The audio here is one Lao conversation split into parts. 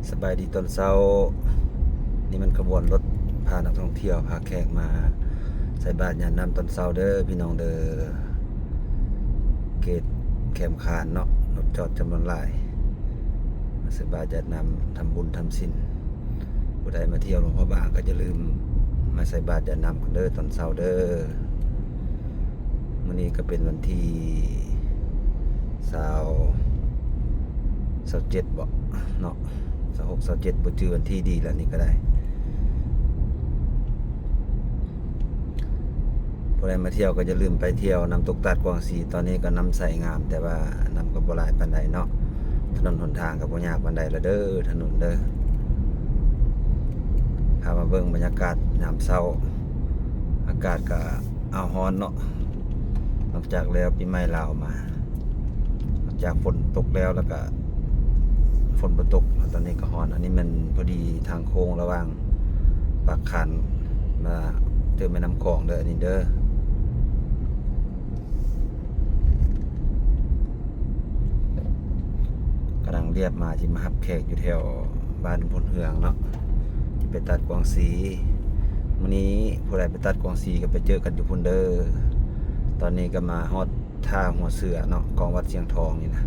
ສະບາຍດີຕອນເຊົ້າ. ນີ້ແມ່ນຂະບວນລົດພານັກທ່ອງທ່ຽວ ພາແຂກມາໃສ່ບາດຢາດນ້ຳຕອນເຊົ້າເດີພີ່ນ້ອງເດີ. ເຂດແຄມຄານເນາະ, ລົດຈອດຈຳນວນຫຼາຍ ມາໃສ່ບາດຢາດນ້ຳ ທຳບຸນທຳສິນ. ຜູ້ໃດມາທ່ຽວຫຼວງພະບາງກໍຢ່າລືມມາໃສ່ບາດຢາດນ້ຳກັນເດີຕອນເຊົ້າເດີ. ມື້ນີ້ກໍເປັນວັນທີຊາວ ຊາວເຈັດເບາະເນາະ, ຊາວຫົກ ຊາວເຈັດ ບໍ່ຈື່ວັນທີດີແລ້ວນີ້ກໍໄດ້. ຜູ້ໃດມາທ່ຽວກໍຢ່າລືມໄປທ່ຽວນ້ຳຕົກຕາດກວາງຊີ. ຕອນນີ້ກໍນ້ຳໃສງາມ ແຕ່ວ່ານ້ຳກໍບໍ່ຫຼາຍປານໃດເນາະ. ຖະໜົນຫົນທາງກໍບໍ່ຍາກປານໃດລະເດີ ຖະໜົນເດີ. ພາມາເບິ່ງບັນຍາກາດຍາມເຊົ້າ. ອາກາດກໍ ອ້າວ ຮ້ອນເນາະ. ຫຼັງຈາກແລ້ວປີໃໝ່ລາວມາ ຫຼັງຈາກຝົນຕົກແລ້ວ ແລ້ວກະຝົນບໍ່ຕົກ, ຕອນນີ້ກໍຮ້ອນ. ອັນນີ້ແມ່ນພໍດີທາງໂຄ້ງລະຫວ່າງປາກຄານມາເຈີແມ່ນ້ຳຂອງເດີ ອັນນີ້ເດີ. ກຳລັງລຽບມາ ຊິມາຮັບແຂກຢູ່ແຖວບ້ານໂພນເຮືອງເນາະ, ຊິໄປຕາດກວາງຊີ. ມື້ນີ້ຜູ້ໃດໄປຕາດກວາງຊີກໍໄປເຈີກັນຢູ່ພຸ້ນເດີ. ຕອນນີ້ກໍມາຮອດທ່າຫົວເສືອເນາະ, ກອງວັດຊຽງທອງນີ້ນະ.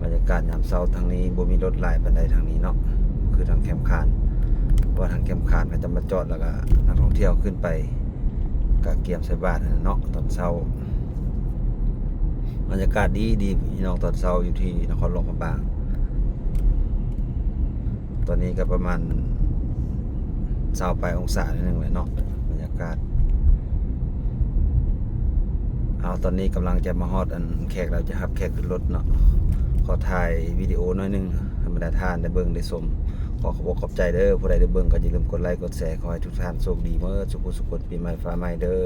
ບັນຍາກາດຍາມເຊົ້າທາງນີ້ບໍ່ມີລົດຫຼາຍປານໃດທາງນີ້ເນາະ, ຄືທາງແຄມຄານ. ເພາະວ່າທາງແຄມຄານເຂົາຈະມາຈອດ ແລ້ວກໍນັກທ່ອງທ່ຽວຂຶ້ນໄປ ກະກຽມໃສ່ບາດຫັ້ນເນາະ ຕອນເຊົ້າ. ບັນຍາກາດດີໆ ພີ່ນ້ອງ, ຕອນເຊົ້າຢູ່ທີ່ນະຄອນຫຼວງພະບາງ. ຕອນນີ້ກໍປະມານຊາວປາຍອົງສາໜ້ອຍໜຶ່ງແຫຼະເນາະ ບັນຍາກາດ. ເອົາ ຕອນນີ້ກຳລັງຈະມາຮອດ ອັນແຂກ ລາວຈະຮັບແຂກຂຶ້ນລົດເນາະ. ຂໍຖ່າຍວິດີໂອໜ້ອຍໜຶ່ງ ໃຫ້ບັນດາທ່ານໄດ້ເບິ່ງໄດ້ຊົມ. ຂໍຂອບອົກຂອບໃຈເດີ ຜູ້ໃດໄດ້ເບິ່ງກໍຢ່າລືມກົດໄລກົດແຊ. ຂໍໃຫ້ທຸກທ່ານໂຊກດີເໝິດສຸຂູສຸຄົນ ປີໃໝ່ຟ້າໃໝ່ເດີ.